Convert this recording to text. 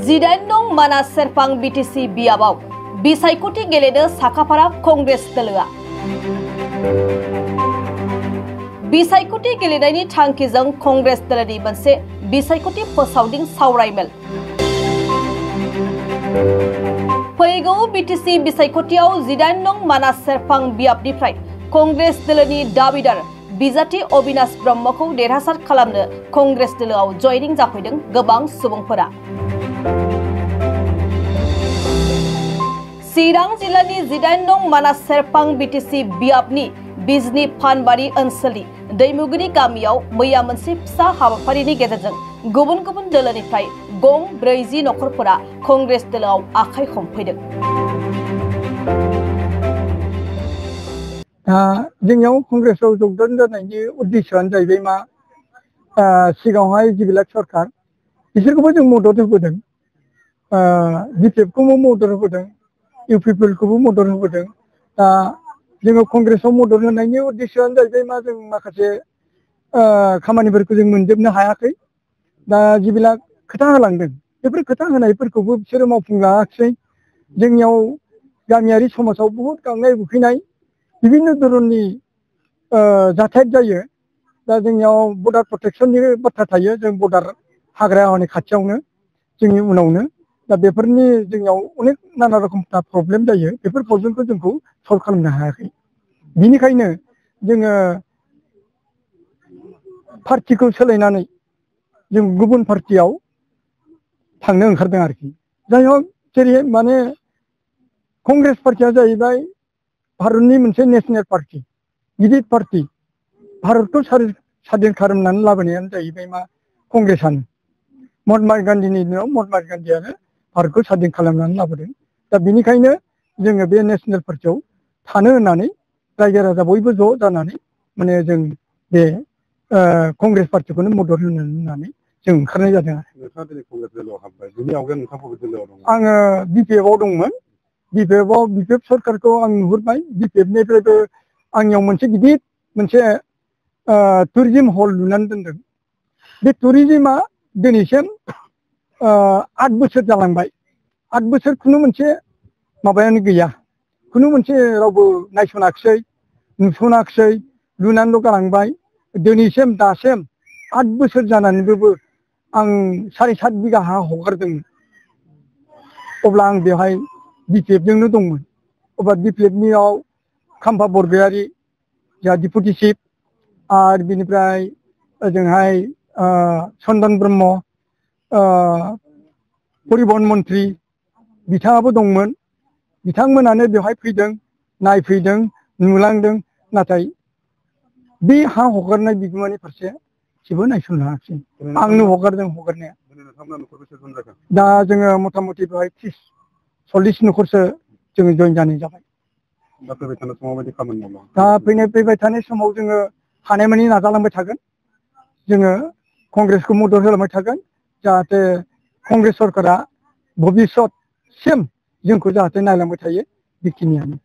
जिदाइन नं मानास सेरफां बीटीसी बियाबाव बिसायख'थि गेलेनो साखाफारा कंग्रेस दोलोआ बिसायख'थि गेलेनायनि थांखिजों कंग्रेस दोलोनि मोनसे बिसायख'थि फोसावदिं सावरायमेल फैगौ बीटीसी बिसायख'थियाव जिदाइन नं मानास सेरफां बियाबनिफ्राय कंग्रेस दोलोनि दाबिदार बिजाथि अबिनाश ब्रह्मखौ देरहासार खालामनो कंग्रेस दोलोआव जयनिं जाफैदों गोबां सुबुंफोरा। चिरां जिल्लानि जिदाइन नं मानास सेरफां बीटीसी बियाबनि बिजनी फानबारि ओनसोलनि दैमुगुरि गामियाव मैया मोनसे फिसा हाबाफारिनि गेजेरजों गुबुन गुबुन दोलोनिफ्राय गं 40 नखरफोरा कंग्रेस दोलोआव आखाइ हमफैदों। जोंनियाव कंग्रेसआव जगदान जानायनि उद्देश्यआनो जाहैबाय मा सिगाङावहाय जिबिलाक सरकार बिसोरखौबो जों मदद होबोदों, बिपिएफखौबो मदद होबोदों, इउपिपिएलखौबो मदद होबोदों। दा जोङो कंग्रेसआव मदद होनायनि उद्देश्यआनो जाहैबाय मा जों माखासे खामानिफोरखौ जों मोनजोबनो हायाखै। दा जिबिलाक खोथा होलांदों बेफोर खोथा होनायफोरखौबो बिसोरो मावफुंलाङाखिसै। जोंनियाव गामियारि समाजाव बहुत गांनाय उखैनाय विभिन्न धरननि जाथाय जायो। दा जोंनियाव बर्डार प्रटेक्शननि बाथ्रा थायो, जों बर्डार हाग्रानि खाथियावनो जोंनि उनावनो। दा बेफोरनि जोंनियाव अनेक नाना रखम प्रब्लेम जायो, बेफोर प्रब्लेमखौ जोंखौ सल्भ खालामनो हायाखै। बिनिखायनो जोङो पार्टिखौ सोलायनानै जों गुबुन पार्टियाव थांनो ओंखारदों आरोखि। जाय हक जेरै माने कंग्रेस पार्टिया जाहैबाय भारतनि मोनसे नेशनेल पार्टी, गिदिर पार्टी। भारतखौ स्वाधीन खालामनानै लाबोनायानो जाहैबाय मा कंग्रेसआनो। महात्मा गान्धीनि दिनाव महात्मा गान्धीयानो भारतखौ स्वाधीन खालामनानै लाबोदों। दा बिनिखायनो जोङो बे नेशनेल पार्टियाव थानो होननानै रायजो राजा बयबो ज' जानानै माने जों बे कंग्रेस पार्टिखौनो मदद होननानै जों ओंखारनाय जादों आरो। आङो बिपिएफआव दंमोन। बिपिएफ सरकारखौ आं नुहुरबाय। बिपिएफनिफ्रायबो आंनियाव मोनसे गिदिर मोनसे टुरिजिम हल लुनानै दोनदों। बे टुरिजिमा दिनैसिम 8 बोसोर जालांबाय। 8 बोसोर खुनु मोनसे माबायानो गैया, खुनु मोनसे रावबो नायसनाखिसै, नुसनाखिसै, लुनानैल' गालांबाय। दिनैसिम दासिम 8 बोसोर जानानैबो आं 7.5 बिगा हा हगारदोंमोन। अब्ला आं बेवहाय बिपिएफजोंनो दंमोन। अब्ला बिपिएफनियाव खाम्फा बरगयारी जोंहा डिपुटि चिफ, आरो बिनिफ्राय ओजोंहाय चन्दन ब्रह्म परिबहन मन्त्रि बिथाङाबो दंमोन। बिथांमोनानो बेवहाय फैदों, नायफैदों, नुलांदों। नाथाय बे हा हगारनाय बिगोमानि फारसे जेबो नायसनाखिसै। आंनो हगारदों हगारनाया। दा जोङो मथा मथि बेवहाय 30-40 नखरसो जोङो जइन जानाय जाबाय। दा फैबाय थानाय समाव जोङो हानायमानि नाजालांबाय थागोन। जोङो कंग्रेसखौ मदद होलांबाय थागोन, जाहाथे कंग्रेस सरकारा भबिसतसिम जोंखौ जाहाथे नायलांबाय थायो। बेखिनियानो।